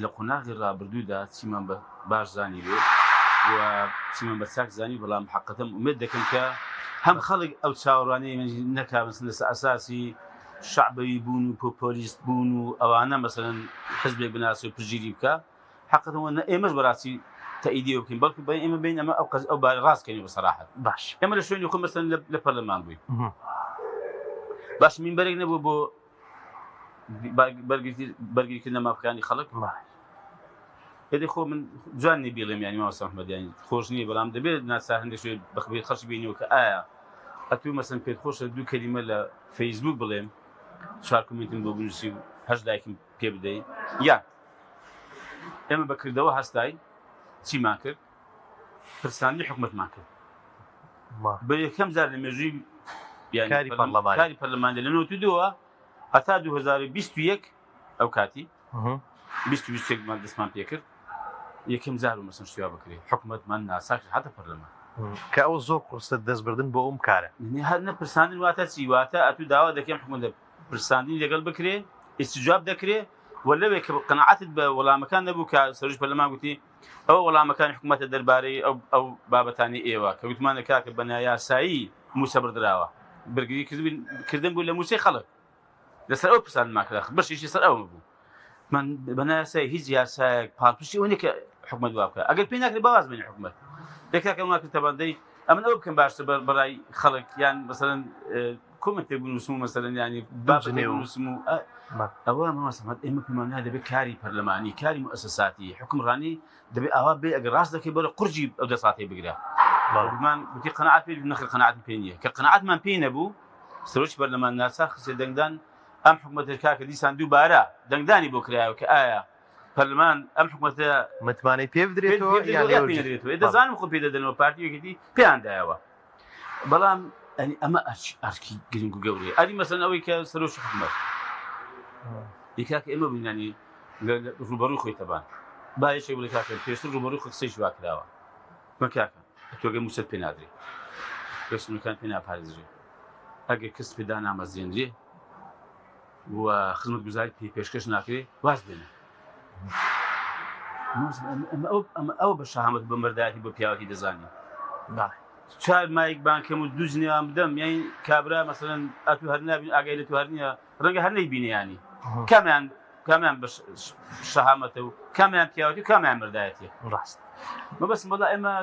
لە قۆناغی ڕابردوودا چیمان بە باش زانی بێ و چیمان بە چاک زانی بەڵام حقەتم ئومێد دەکەم کە هەم خەڵک ئەو چاوەڕوانی نەکا مەسەلەن لەسەر ئەساسی شەعبەوی بوون و پۆپۆلیست بوون و ئەوانە مەسەلەن حزبێک بناسێ و پشتگیری بکا حەقەتەوە نە ئێمەش بەڕاستی تەئیدی بکەین بەڵکو بە ئێمە بین ئەمە ئەو قەز ئەو بارە ڕاست کەین بە سەراحەت باش ئێمە لە شوێنی خۆ مەسەلەن لە پەرلەمان بووین باش مینبەرێک نەبوو بۆ بەرگریکردنە مافەکانی خەڵک ئێدی خۆ من جوان نی بیڵێم یانی مامۆستا محمد یانی خۆش نییە بەڵام دەبێت ناچار هەندێک شوێ بەخبیر خەڵکی بینیەوە کە ئایا ئەتوو مەسەن پێت خۆشە دوو کەلیمە لە فەیسبوک بڵێم چوار comment م بۆ بنووسی و هەشت لایکم پێ بدەی یان ئێمە بە کردەوە هەستاین چیمان کرد پرساندنی حکومەتمان کرد بە یەکەم جار لە مێژووی کاری پەرلەمانی کاری پەرلەمانی لە 92 هەتا 2021 ئەو کاتی 2021 مان دەستمان پێکرد یەکەم جار و مەسن شتیا بکرێ حکومەتمان ناساکرد هاتە پەرلەمان کە ئەو زۆر قورسە دەستبردن بۆ ئەم کارە هەر نەپرساندن واتە چی واتە ئەتوو داوا دەکەم حکومەت پرساندنی لەگەڵ بکرێ ئیستجواب دەکرێ و لەوێ کە قەناعەتت بە وەڵامەکان نەبوو کە سەرۆکی پەرلەمان گوتی ئەوە وەڵامەکانی حکوومەتە دەربارەی ئەو ئەو بابەتانی ئێوە کە گوتمانە کاکە بە نایاسایی مووچە بڕدراوە بەرگری کردن بوو لە مووچەی خەڵک لەسەر ئەو پرساندنمان کرا بەشێکی سەر ئەوە بوو من بە نایاسایی هیچ یاسایەک پاڵپشتی ئەوە نییە کە حکومەت وا بکات ئەگەر پێی ناکرێت با واز بێنی حکومەت دەی کاکە ئەومان کرد تەبەندەی ئەمن ئەوە بکەم باشتر بەڕای خەڵک یان مەسەلەن comment ێک بنووسم و مەسەلەن یانی بابەتێک بنووسم و ئەوە مامۆستا محمد ئێمە پێمان وایە دەبێت کاری پەرلەمانی کاری موئەسەساتی حوکمڕانی دەبێت ئاوا بێ ئەگەر ڕاست دەکەی بەرە قورجی ئەو دەسەڵاتەی بگرە گومان گوتی قەناعەت پێ نەخێر قەناعەتم پێ نییە کە قەناعەتمان پێی نەبوو سەرۆکی پەرلەمان ناچار خستە دەنگدان ئەم حکومەتە کاکە دیسان دووبارە دەنگدانی بۆ کرایەوە کە ئایا پەرلەمان ئەم حکومەتە متمانەی پێ بدرێتەوە یان پێ دەزانم خۆ پێ دەدەنەوە پارتی یەکێتی پێیان دایەوە بەڵام ئەنی ئەمە ئەرکی گرنگ و گەورەیە ئەری مەسەن ئەوەی کە سەرۆکی حکومەت یکاکە ئێمە بینانی ڕوبەڕوو خۆی تەبان با یەکێک بڵێ کاکە پێشتر ڕوبەڕوو خۆ قسەی جوا کراوە مە کاکە تۆگە موسەت پێ نادرێ ڕێسنەکان پێ ناپارێزرێ ئەگەر کەس پێدا نامەزرێنرێ و خزمەتگوزاری پێ پێشکەش ناکرێ واز بێنە ئەمە ئەو بە شەهامەت بە مەردایەتی بە پیاوەتی دەزانین چوار مایک بانکەم و دوو جنێوان بدەم یان کابرا مەسەلەن ئەتو هەر نابین ئاگای لە تو هەر نییە ڕەنگە هەر نەیبینێ ینی کامیان کامیان بە شەهامەتە و کامیان پیاوەتی و کامیان مردایەتیە ڕاست مەبەستم وەڵا ئێمە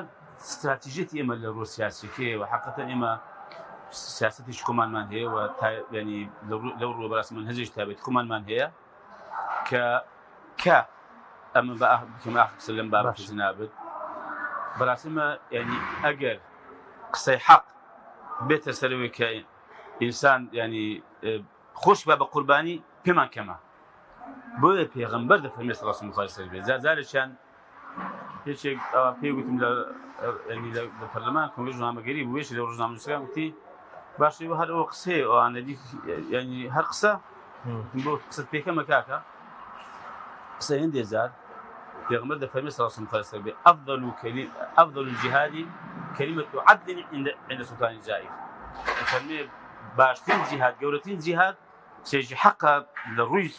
ستراتیژیەتی ئێمە لە ڕوو سیاسیەکەیەوە حەقەتەن ئێمە سیاسەتێکی خۆمانمان هەیە و ینی لەو ڕووە بەڕاستی مەنهەجێکی تایبەتی خۆمانمان هەیە کە کە ئەمە بە بکەم ئاخر قسە لەم بابەتە جنابت بەڕاستی ئێمە ینی ئەگەر قسەی حەق بێتە سەرەوەی کە ئینسان ینی خۆش بە بە قوربانی پێمان کەمە بۆیە پێغەمبەر دەفەرمێت ڕسم خوای سەر بێت جا جارێکیان یەکێک پێی گوتم لە لە پەرلەمان کۆنگرەی ڕۆژنامەگەری بوو یەکێک لە ڕۆژنامەنووسەکان گوتی باشە ئێوە هەر ئەوە قسەیە ئەوانە دی یعنی هەر قسە بۆ قسەت پێکەمە کاکە قسە هێندێ جار پێغەمبەر دەفەرمێت صلی الله علیه وسلم افضل كلمة افضل الجهاد كلمة عدل عند عند سلطان الجائر دەفەرمێ باشترین جیهاد گەورەترین جیهاد چێژی حەقە لە ڕووی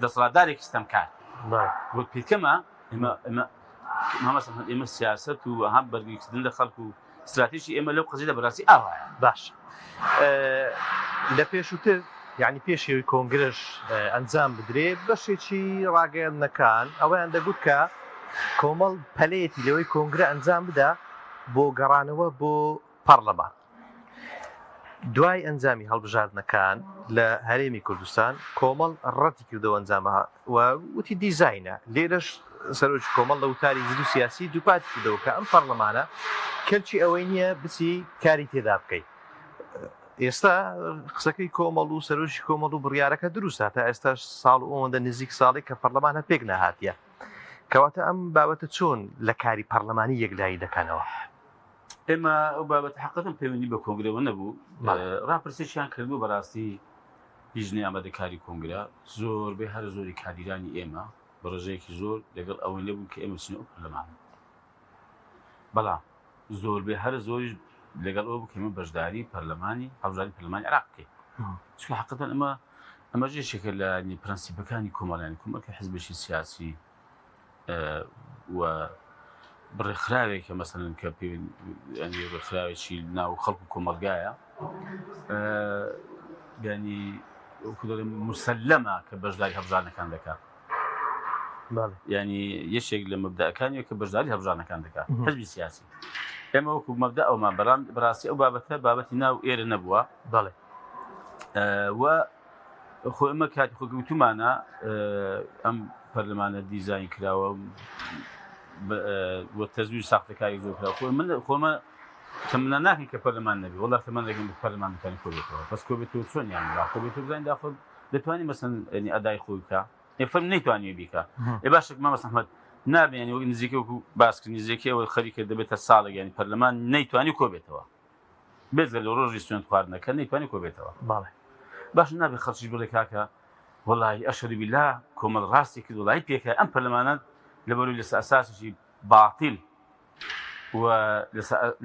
دەسەڵاتدارێکی ستەمکار وەک پێکەمە ئێمە ئێمە مامەسە ئێمە سیاست و هەم بەرگریکردن لە خەڵک و استراتیژی ئێمە لەو قەزیەدا بەڕاستی ئاوایە. باش لە پێشووتر یعنی پێشەوەی کۆنگرەش ئەنجام بدرێ بەشێکی ڕاگەیاندنەکان ئەوەیان دەگوت کە کۆمەڵ پەلەیەتی لەوەی کۆنگرە ئەنجام بدا بۆ گەڕانەوە بۆ پەڕلەمان. دوای ئەنجامی هەڵبژاردنەکان لە هەرێمی کوردستان کۆمەڵ ڕەتی کردەوە ئەنجامە و وتی دیزاینە، لێرەش سەرۆکی کۆمەڵ لە وتاری زل و سیاسی دووپاتی کردەوە کە ئەم پەڕلەمانە کەلکی ئەوەی نییە بچی کاری تێدا بکەی. ئێستا قسەکەی کۆمەڵ و سەرۆکی کۆمەڵ و بڕیارەکە دروستە، تا ئێستاش ساڵ و ئەوەندە نزیک ساڵێک کە پەڕلەمان هەر پێک نەهاتیە. کەواتە ئەم بابەتە چۆن لە کاری پەڕلەمانی یەکلایی دەکەنەوە؟ ئێمە ئەو بابەتە حەقیقەتەن پەیوەندی بە کۆنگرەوە نەبوو، ڕاپرسیشیان کردبوو بەڕاستی لیژنەی ئامادەکاری کۆنگرە زۆربەی هەرە زۆری کادیرانی ئێمە بە ڕێژەیەکی زۆر لەگەڵ ئەوەی نەبوون کە ئێمە بچینە ئەو پەرلەمانە، بەڵام زۆربەی هەرە زۆریش لەگەڵ ئەوە بوو کە ئێمە بەشداری پەرلەمانی هەڵبژاردنی پەرلەمانی عێراق بکەین، چونکە حەقیقەتەن ئەمە ئەمەش یەکێکە لە پرەنسیپەکانی کۆمەڵیانی کۆمەڵ کە حزبێکی سیاسی و ڕێکخراوێکە مەسەلەن کە ینی ڕێکخراوێکی ناو خەڵک و کۆمەڵگایە ینی مسلەمە کە بەشداری هەڵبژاردنەکان دەکات ینی یەکێک لە مەبدەکانی کە بەشداری هەڵبژاردنەکان دەکات حزبی سیاسی ئێمە وەکو مەبدە ئەومان بەڵام بەڕاستی ئەو بابەتە بابەتی ناو ئێرە نەبووە بەڵێ و خۆ ئێمە کاتی خۆ گوتومانە ئەم پەرلەمانە دیزاین کراوە و تەزویر ساختەکاری زۆر کراوە خۆ من خۆمە تەمەنا ناکەین کە پەرلەمان نەبێ وەڵا تەمەنا دەکەین پەرلەمان بتوانێت کۆ بێتەوە بەس کۆ بێتەوە چۆن یان با کۆ بێتەوە بزانین داخۆ دەتوانین مەسەن یعنی ئەدای خۆی بکا ئێ فەرم نەیتوانیوە بیکا ئێ باشە مامۆستا ئەحمەد نابێ یعنی وەک نزیکە وەکو باس کرد نزیکەی خەریکە دەبێتە ساڵێک یعنی پەرلەمان نەیتوانی کۆ بێتەوە بێجگە لە ڕۆژی سوێند خواردنەکە نەیتوانی کۆ بێتەوە. بەڵێ. باش نابێ خەڵکیش بڵێ کاکە وەڵاهی ئەشهەدو بیللا کۆمەڵ ڕاستی کرد وەڵاهی پێکرا ئەم پەرلەمانە لەبەرەوەی لەسەر ئەساسێکی باتیل و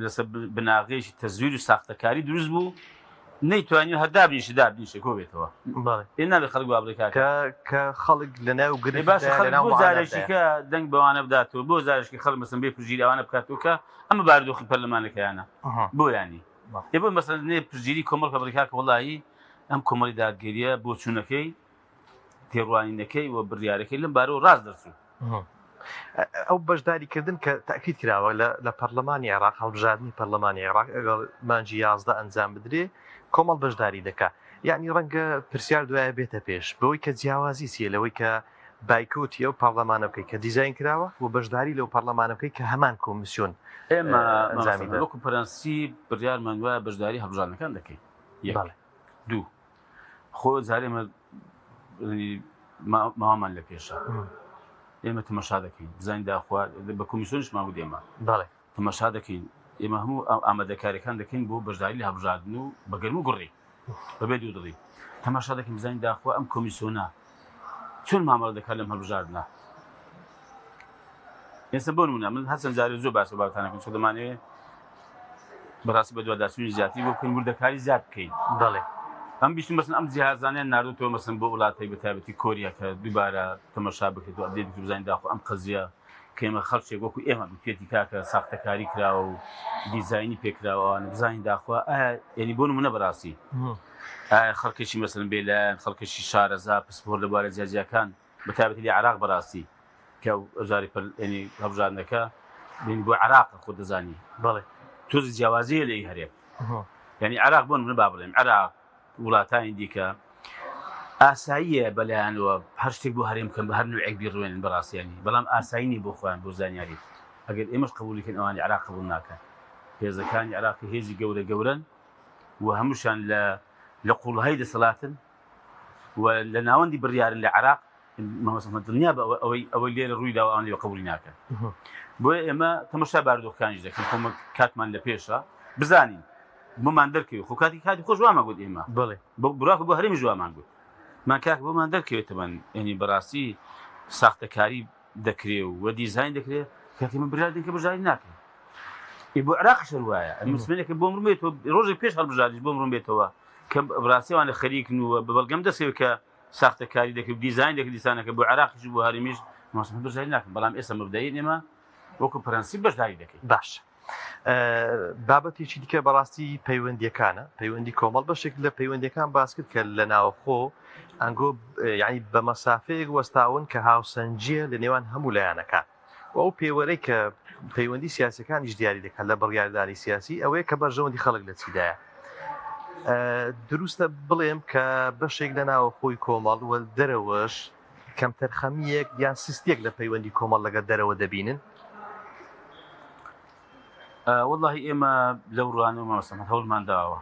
لەسەر بناغەیەکی تەزویر و ساختەکاری دروست بوو نەیتوانی هەر دابنیشە دابنیشە کۆ بێتەوە. بەڵێ. ئێ نابێ خەڵک وا بڵێ کاکە. کە کە خەڵک لەناو ئێ باشە گرفتدایە خەڵک لەناو بۆ معاناتدایە. جارێکیکە دەنگ بەوانە بداتەوە بۆ جارێکی خەڵک مەسەن بێ پشتگیری ئەوانە بکاتەوە کە ئەمە بارودۆخی پەرلەمانەکەیانە بۆ یانی ئێ بۆ مەسەلەن نێ پشتگیری کۆمەڵ کە بڵێ کاکە وەڵاهی ئەم کۆمەڵی دادگەریە بۆچوونەکەی تێڕوانینەکەی و بڕیارەکەی لەم بارەوە ڕاست دەرچوو. ئەو بەشداریکردن کە تاکید کراوە لە پەرلەمانی عێراق هەڵبژاردنی پەرلەمانی عێراق ئەگەڵ مانگی 11 ئەنجام بدرێ کۆمەڵ بەشداری دەکا یعنی ڕەنگە پرسیار دوایە بێتە پێش بەوەی کە جیاوازی چییە لەوەی کە بایکۆتی ئەو پەڕلەمانە بکەی کە دیزاین کراوە و بەشداری لەو پەڕلەمانە بکەی کە هەمان کۆمیسیۆن ئێمە ئەنجامی دەن. وەکو پرەنسیپ بڕیارمان وایە بەشداری هەڵبژاردنەکان دەکەین. یەک. بەڵێ. دوو. خۆ جارێ ئێمە ماوەمان لە پێشە. ئێمە تەمەشا دەکەین بزانین داخوا بە کۆمیسیۆنیشمان وت ئێمە. بەڵێ. تەمەشا دەکەین ئێمە هەموو ئامادەکاریەکان دەکەین بۆ بەشداری لە هەڵبژاردن و بە گەرم و گوڕی بەبێ دوودڵی تەماشا دەکەین بزانین داخوا ئەم کۆمیسیۆنە چۆن مامەڵە دەکات لەم هەڵبژاردنە ئێستا بۆ نمونە من هەرچەند جارێ زۆر باس و بابەتانەکەم چۆن دەمانەوێ بەڕاستی بەدواداچوونی زیاتری بۆ بکەین وردەکاری زیاد بکەین بەڵێ ئەم بیستم مەسن ئەم جیهازانیان ناردوتەوە مەسن بۆ وڵاتەی بە تایبەتی کۆریا کە دووبارە تەمەشا بکرێت و update بکرێت بزانین داخۆ ئەم قەزیە کە ئێمە خەڵکێک وەکو ئێمە گوتێتی کاکە ساختەکاری کراوە و دیزاینی پێکراوە ئەوانە بزانین داخوا ئایا یعنی بۆ نمونە بەڕاستی ئایا خەڵکێکی مەسەلەن بێلایەن خەڵکێکی شارەزا پسپۆر لە بوارە جیاجیاکان بە تایبەتی لە عێراق بەڕاستی کە ئەوجاری پەر یعنی هەڵبژاردنەکە بین بۆ عێراق خۆ دەزانی بەڵێ تۆزی جیاوازیە لە ئی هەرێم یعنی عێراق بۆ نمونە با بڵێم عێراق وڵاتانی دیکە ئاساییە بەلایانەوە هەر شتێک بۆ هەرێم بکەن بە هەر نوعێک بیڕوێنن بەڕاستی یانی بەڵام ئاسایی نیە بۆ خۆیان بۆ زانیاری ئەگەر ئێمەش قبولی کەین ئەوانی عێراق قبول ناکەن هێزەکانی عێراقی هێزی گەورە گەورەن و هەمووشیان لە لە قوڵایی دەسەڵاتن و لە ناوەندی بڕیارن لە عێراق مامۆستا محمد دڵنیا بە ئەوەی ئەوەی لێرە ڕووی داوە ئەوان لێ قبولی ناکەن بۆیە ئێمە تەمەشا بارودۆخەکانیش دەکەین خۆمە کاتمان لە پێشە بزانین بۆمان دەرکەوێت خۆ کاتی کاتی خۆش وامان گوت ئێمە بەڵێ براکو بۆ هەرێمیش وامان گوت مان کاک بۆمان دەرکەوێت تەبەن یعنی بەڕاستی ساختەکاری دەکرێ و وە دیزاین دەکرێ کاکی من بڕیار دەین کە بەشداری ناکەین ئی بۆ عێراقیش هەر وایە ئەم مسلمانێکە بۆم ڕوون بێتەوە ڕۆژێک پێش هەڵبژاردنیش بۆم ڕوون بێتەوە کە بەڕاستی ئەوانە خەریکن و بە بەڵگەم دەستکەوێت کە ساختەکاری دەکرد دیزاین دەکرد دیسانەکە بۆ عێراقیش و بۆ هەرێمیش مامۆستا بەشداری ناکەن بەڵام ئێستا مەبدەئیەن ئێمە وەکو پرەنسیپ بەشداری دەکەین. باش بابەتێکی دیکە بەڕاستی پەیوەندیەکانە پەیوەندی کۆمەڵ بەشێک لە پەیوەندیەکان باس کرد کە لە ناوخۆ ئەنگۆ یعنی بە مەسافەیەک وەستاون کە هاوسەنگیە لە نێوان هەموو لایەنەکان و ئەو پێوەرەی کە پەیوەندی سیاسەکانیش دیاری دەکات لە بڕیاردانی سیاسی ئەوەیە کە بەرژەوەندی خەڵک لە چیدایە. دروستە بڵێم کە بەشێک لە ناوەخۆی کۆمەڵ و دەرەوەش کەمتەرخەمییەک یان سستییەک لە پەیوەندی کۆمەڵ لەگەڵ دەرەوە دەبینن؟ وەڵاهی ئێمە لەو ڕوانەوە مامۆستا محمد هەوڵمان داوە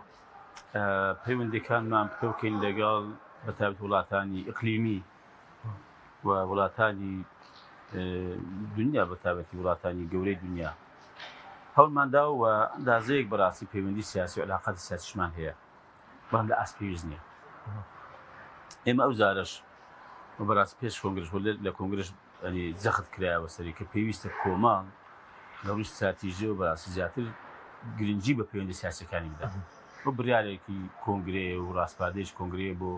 پەیوەندیەکانمان پتەوکەین لەگەڵ بەتایبەت وڵاتانی ئیقلیمی و وڵاتانی دنیا بەتابەتی وڵاتانی گەورەی دنیا هەوڵمان داوە و ئەندازەیەک بەڕاستی پەیوەندی سیاسی و علاقاتی سیاسیشمان هەیە بەڵام لە ئاست پێویست نییە ئێمە ئەو جارەش و بەڕاستی پێش کۆنگرش لە کۆنگرش ینی جەخت کرایەوە سەری کە پێویستە کۆمەڵ لە ڕووی ستراتیژیەوە بەڕاستی زیاتر گرنگی بە پەیوەندی سیاسەکانی بدات و بڕیارێکی کۆنگرەیە و ڕاسپاردەیەکی کۆنگرەیە بۆ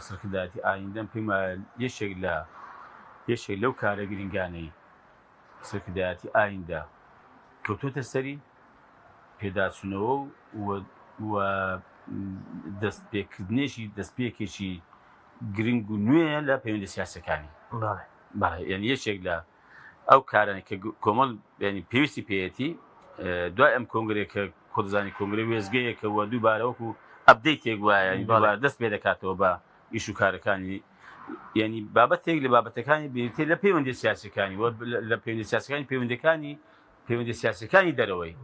سەرکردایەتی ئایندەم پێم وایە یەکێک لە یەکێک لەو کارە گرنگانەی سەرکردایەتی ئایندە کەوتۆتە سەری پێداچوونەوە و و دەستپێکردنێکی دەستپێکێکی گرنگ و نوێیە لە پەیوەندی سیاسەکانی بەڵێ یعنی یەکێک لە ئەو کارانەی کە کۆمەڵ ینی پێویستی پێیەتی دوای ئەم کۆنگرێک کە کوردزانی کۆنگرە وێزگەیەکە و دووبارە وەکو update ێک وایە دووبارە دەست پێ دەکاتەوە بە ئیش و کارەکانی ینی بابەتێک لە بابەتەکانی بریتە لە پەیوەندی سیاسەکانی و لە پەیوەندی سیاسەکانی پەیوەندەکانی پەیوەندی سیاسەکانی دەرەوەی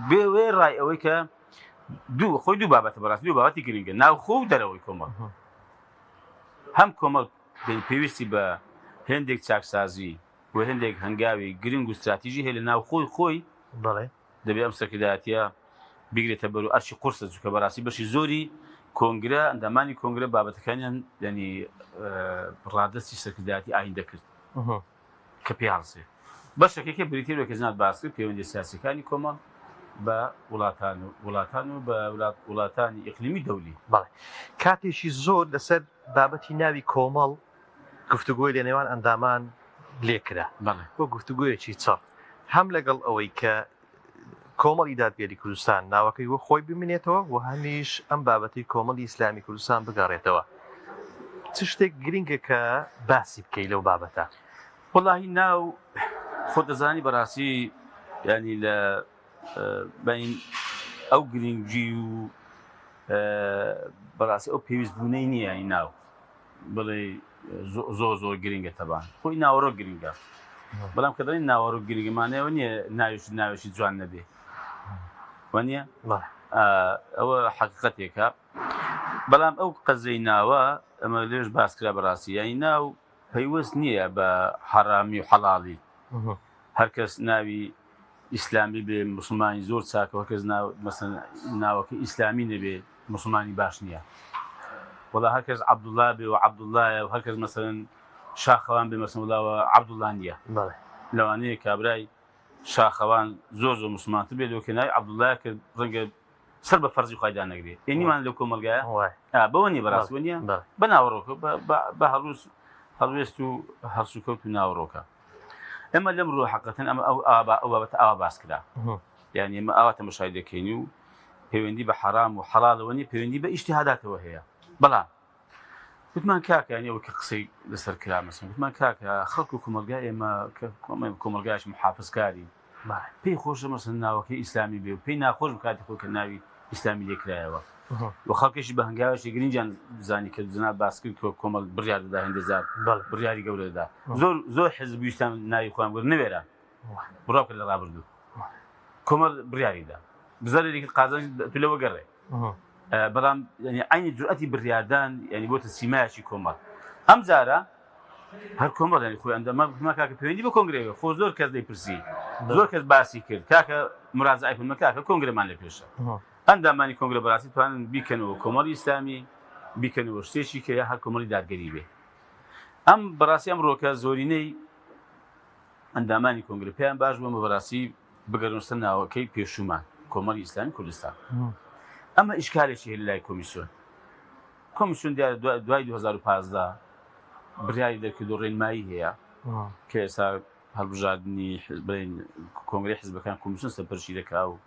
بێ وێ ڕای ئەوەی کە دوو خۆی دوو بابەتە بەڕاست دوو بابەتی گرنگە ناوخۆ و دەرەوەی کۆمەڵ هەم کۆمەڵ پێویستی بە هێندێک چاکسازی و هێندێک هەنگاوی گرنگ و ستراتیژی هەیە لە ناوخۆی خۆی، بەڵێ. دەبێ ئەم سەرکردایەتییە بیگرێتە بەر و ئەرکی قورسە، چونکە بەڕاستی بەشی زۆری کۆنگرە، ئەندامانی کۆنگرە بابەتەکانیان یانی ڕادەستی سەرکردایەتی ئایندە کرد کە پێی هەڵسێ. بەشەکەی کە بریتییە لەوەی کە جەنابت باست کرد، پەیوەندییە سیاسییەکانی کۆمەڵ بە وڵاتان و وڵاتان و بە وڵاتانی ئیقلیمی دەولی. بەڵێ. کاتێکی زۆر لەسەر بابەتی ناوی کۆمەڵ گفتوگۆی لە نێوان ئەندامان لێکرا بۆ گفتوگۆیەکی چڕ هەم لەگەڵ ئەوەی کە کۆمەڵی دادگەری کوردستان ناوەکەی وە خۆی بمینێتەوە و هەمیش ئەم بابەتی کۆمەڵی ئیسلامی کوردستان بگەڕێتەوە چ شتێک گرنگە کە باسی بکەی لەو بابەتە؟ وەڵاهی ناو خۆت دەزانی بەڕاستی ینی لە بین ئەو گرنگی و بەڕاستی ئەو پێویست بوونەی نییە ی ناو بڵێ زۆر زۆر گرنگە تەبان خۆی ناوەڕۆک گرنگە بەڵام کە دەڵێن ناوەڕۆک گرنگە مانەوە نییە ناویش ناوێکی جوان نەبێ وانە ئەوە حقیقەتێکە بەڵام ئەو قەزەی ناوە ئەمە لێش باسکرا بەڕاستی یانی ناو پەیوەست نییە بە حەرامی و حەڵاڵی هەرکەس ناوی ئیسلامی بێ موسڵمانی زۆر چاکە هەرکەس ناو مەسەن ناوەکەی ئیسلامی نەبێ موسڵمانی باش نییە وەڵا هەرکەس عەبدوڵا بێ و عەبدوڵایە و هەرکەس مەسەن شاخەوان بێ مەسەن وڵاوە عەبدوڵا نییە لەوانەیە کابرای شاخەوان زۆر زۆر موسڵمانتر بێت لەوە کە ناوی عەبدوڵایە کە ڕەنگە سەر بە فەرزی خوای دانەگرێ ئێنیمان لەو کۆمەڵگایە بەوە نییە بەڕاست وە نییە بە ناوەڕۆکە بە هەڵوس هەڵوێست و هەڵسوکەوت و ناوەڕۆکە ئێمە لەم ڕوو حقەتەن ئەمە ئەو ئابا ئەو بابەتە ئاوا باس کرا یعنی ئێمە ئاوا تەمەشای دەکەین و پەیوەندی بە حەرام و حەڵالەوە نیە پەیوەندی بە ئیجتیهاداتەوە هەیە بەڵام وتمان کاکە یعنی ئەوە کە قسەی لەسەر کرا مەسەن وتمان کاکە خەڵک و کۆمەڵگای ئێمە کە کۆمەڵگایش محافزکاری پێی خۆشە مەسەن ناوەکەی ئیسلامی بێ و پێی ناخۆش بوو کاتی خۆی کە ناوی ئیسلامی لێ کرایەوە و خەڵکێکی بە هەنگاوێکی گرنگیان زانی کە جناب باس کرد کە کۆمەڵ بڕیار دەدا هێندە جار بڕیاری گەورە دەدا زۆر زۆر حزب ویستان ناوی خۆیان بگرن نەوێران بڕوا بکە لە ڕابردوو کۆمەڵ بڕیاری دا بزەرێکی قازانج تو لەوە گەڕێ بەڵام یعنی عینی جورئەتی بڕیاردان یعنی بۆتە سیمایەکی کۆمەڵ ئەم جارە هەر کۆمەڵ یعنی خۆی ئەندەمە گوتمان کاکە پەیوەندی بە کۆنگرەوە خۆ زۆر کەس دەیپرسی زۆر کەس باسی کرد کاکە مراجعەی کردمە کاکە کۆنگرەمان لە پێشە ئەندامانی کۆنگرە بەڕاستی توانن بیکەنەوە کۆمەڵی ئیسلامی بیکەنەوە شتێکی کە یا هەر کۆمەڵی دادگەری بێ ئەم بەڕاستی ئەم ڕۆکە زۆرینەی ئەندامانی کۆنگرە پێیان باش بووە بەڕاستی بگەرنە سەر ناوەکەی پێشوومان کۆمەڵی ئیسلامی کوردستان ئەمە ئیشکالێکی هەیە لای کۆمیسیۆن کۆمیسیۆن دیارە دوای 2015 بڕیاری دەرکرد و ڕێنمایی هەیە کە ئێستا هەڵبژاردنی بڵێن کۆنگرەی حزبەکان کۆمیسیۆن سەرپەرشتی دەکا و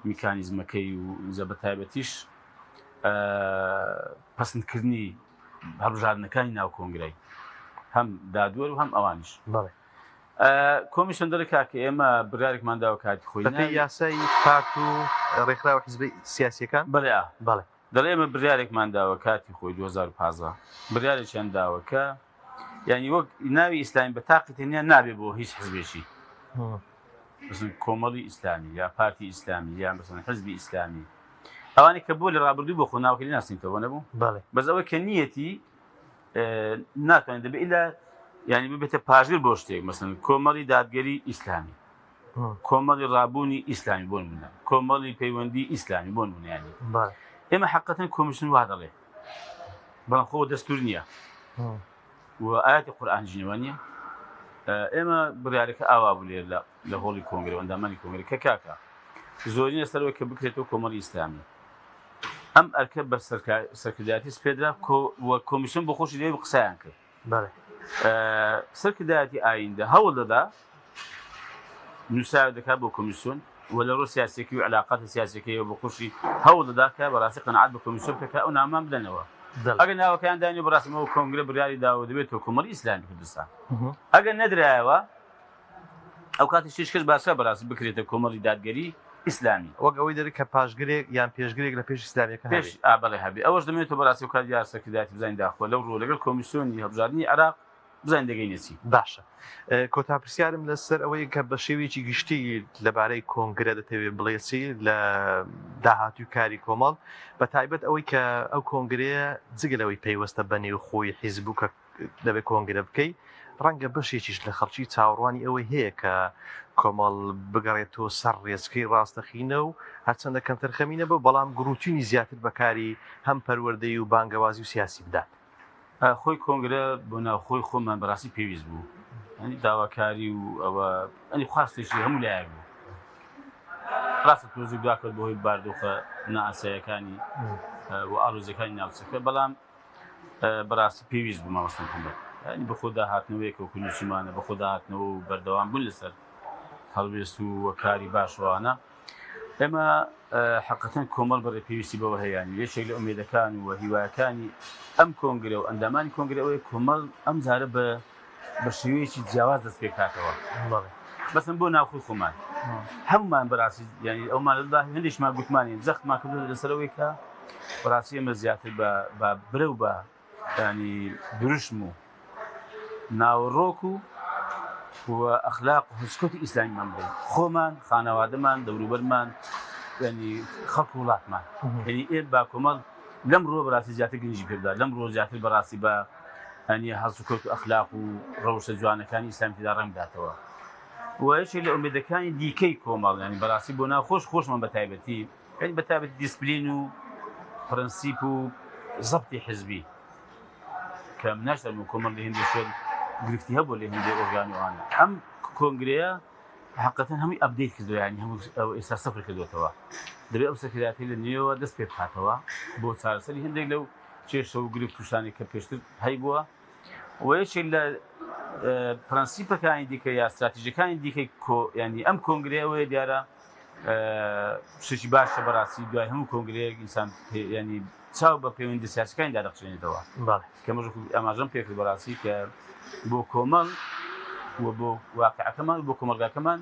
میکانیزمەکەی و ئینجا بە تایبەتیش پەسندکردنی هەڵبژاردنەکانی ناو کۆنگرەی هەم دادوەر و هەم ئەوانیش. کۆمیسیۆن دەڵێ کاکە ئێمە بڕیارێکمان داوە کاتی خۆی بەپێی یاسای پارت و ڕێکخراوە حیزبە سیاسیەکان؟ بەڵێ ئا. بەڵێ. دەڵێ ئێمە بڕیارێکمان داوە کاتی خۆی 2015 بڕیارێکیان داوە کە یعنی وەک ناوی ئیسلامی بە تاقی تەنیا نابێ بۆ هیچ حزبێکی مثلا کۆمەڵی ئیسلامی یا پارتی ئیسلامی یا مثلا حزبی ئیسلامی ئەوانەی کە بۆ لە ڕابردوو بۆ خۆ ناوکەی ناسینتەوە نەبوو بەڵێ بەس ئەوەی کە نیەتی ناتوانێت دەبێت ئیلا یعنی ببێتە پاشگر بۆ شتێک مەسن کۆمەڵی دادگەری ئیسلامی کۆمەڵی ڕابوونی ئیسلامی بۆ نمونە کۆمەڵی پەیوەندی ئیسلامی بۆ نمونیانی ئێمە حقەتەن کۆمیسیۆن وا دەڵێ بەڵام خۆ دەستور نییە و ئاەتی قورآن ژنەوە نییە ئێمە بڕارەکە ئاوا بوو لێر لە هۆڵی کۆنگرە ئەندامانی کۆنگرە کە کاکە زۆرینە سەرەوە کە بکرێتەوە کۆمەڵی ئیسلامی ئەم ئەرکە بە سەرکردایەتی سپێدرا و کۆمیسیۆن بۆ خۆشی لێ قسەیان کرد. سەرکردایەتی ئایندە هەوڵ دەدا نووسراوێک دەکات بۆ کۆمیسیۆن و لە ڕوو سیاسیەکەی و علاقاتە سیاسیەکەیەوە بۆ خۆشی هەوڵ دەدا کە بەڕاستی قەناعەت بە کۆمیسیۆن بکە کە ئەو ناوەمان بدەنەوە. ئەگەر ناوەکەیان داینەوە بەڕاستی ئەوە کۆنگرە بڕیاری داوە دەبێتەوە کۆمەڵی ئیسلامی کوردستان. ئەگەر نەدرایەوە ئەو کاتی شتیش کرد باسە بەڕاستی بکرێتە کۆمەڵی دادگەری ئیسلامی. وەک ئەوەی دەرێ کە پاشگرێک یان پێشگرێک لە پێش ئیسلامیەکە پێش هەبێ. ئا بەڵێ هەبێ ئەوەش دەمەوێتەوە بەڕاستی ئەو کات دیار سەرکردایەتی بزانین داخۆ لەو ڕووە لەگەڵ کۆمیسیۆنی هەڵبژاردنی عێراق بزانین دەگەینە چی. باشە کۆتا پرسیارم لەسەر ئەوەیە کە بە شێوەیەکی گشتی لەبارەی کۆنگرە دەتەوێ بڵێ چی لە داهاتووی کاری کۆمەڵ بە تایبەت ئەوەی کە ئەو کۆنگرەیە جگە لەوەی پەیوەستە بە نێوخۆی حیزب و کە دەبێت کۆنگرە بکەی، ڕەنگە بەشێکیش لە خەڵکی چاوەڕوانی ئەوەی هەیە کە کۆمەڵ بگەڕێتەوە سەر ڕێچکەی ڕاستەقینە و هەرچەندە کەمتەرخەمی نەبێت، بەڵام گڕوتینی زیاتر بە کاری هەم پەروەردەیی و بانگەوازی و سیاسی بدات. خۆی کۆنگرە بۆ ناوخۆی خۆمان بەڕاستی پێویست بوو، یانی داواکاری و ئەوە یانی خواستێکی هەموو لایەک بوو. ڕاستە تۆزێک دواکەوت بەهۆی باردۆخە نائاساییەکانی و ئاڵۆزییەکانی ناوچەکە، بەڵام بەڕاستی پێویست بوو مامۆستا محەممەد یانی بە خۆدا هاتنەوەیەک وەکو نووسیمانە بە خۆدا هاتنەوە و بەردەوام بوون لەسەر هەڵوێست و کاری باشوانە ئێمە حقەتەن کۆمەڵ بەڕێ پێویستی بەوە هەیەیانی یەکێک لە ئومێدەکان و هیواکانی ئەم کۆنگرە و ئەندامانی کۆنگرە ئەوەیە کۆمەڵ ئەم جارە بە بە شێوەیەکی جیاواز دەست پێکاتەوە بەسن بۆ ناوخۆی خۆمان هەمومان بەڕاستی ینی ئەومان لەدا هەندێکمان گوتمانی جەختمان کردو لەسەرەوەی کە بەڕاستی ئێمە زیاتر بە بە برەو بە ینی دروشم و ناوەڕۆک و و ئەخلاق و هەسکۆتی ئیسلامیمان بدەین خۆمان خانەوادەمان دەوروبەرمان ینی خەڵک وڵاتمان ینی ئێ با کۆمەڵ لەم ڕووە بەڕاستی زیاتر گرنگی پێ بدات لەم ڕووە زیاتر بەڕاستی بە ئەنی هەڵسوکەوت و ئەخلاق و ڕەوشە جوانەکانی ئیسلامی تێدا ڕەنگ بداتەوە و یەکێک لە ئومێدەکانی دیکەی کۆمەڵ ینی بەڕاستی بۆ ناو خۆش خۆشمان بە تایبەتی یعنی بە تایبەتی دیسپلین و پرەنسیپ و زەبتی حزبی کە مناشتم و کۆمەڵ لە هەندێک شوێن گرفتی هەبوو لە هەندێک ئۆرگان و ئەوانە ئەم کۆنگرەیە حقەتەن هەمووی update کردو ینی هەموو ئەو ئێستا سەفر کردوێتەوە دەبێت ئەو سەرکردایەتی لە نوێوە دەست پێ بکاتەوە بۆ چارەسەری هەندێک لەو کێشە و گرفت و شتانەی کە پێشتر هەیبووە و یەکێک لە پرەنسیپەکانی دیکە یا استراتیژەکانی دیکەی کۆ ینی ئەم کۆنگرەیەوەیە دیارە شتێکی باشە بەڕاستی دوای هەموو کۆنگرەیەک ئینسان ینی چاو بە پەیوەندی سیاسەکانی دادەخشێنێتەوە کە مەژ ئاماژەم پێکرد بەڕاستی کە بۆ کۆمەڵ و بۆ واقعەکەمان و بۆ کۆمەڵگاکەمان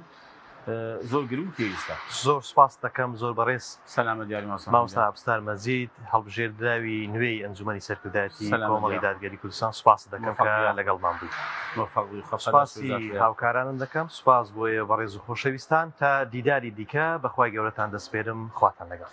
زۆر گرنگ و پێویستە. زۆر سوپاست دەکەم زۆر بەڕێز سەلامەت دیاری مامۆستا مامۆستا عەبدولستار مەجید هەڵبژێردراوی نوێی ئەنجومەنی سەرکردایەتی کۆمەڵی دادگەری کوردستان سوپاست دەکەم کە لەگەڵمان بووی. سوپاسی هاوکارانم دەکەم سوپاس بۆ ئێوە بەڕێز و خۆشەویستان تا دیداری دیکە بەخوای گەورەتان دەسپێرم خواتان لەگەڵ.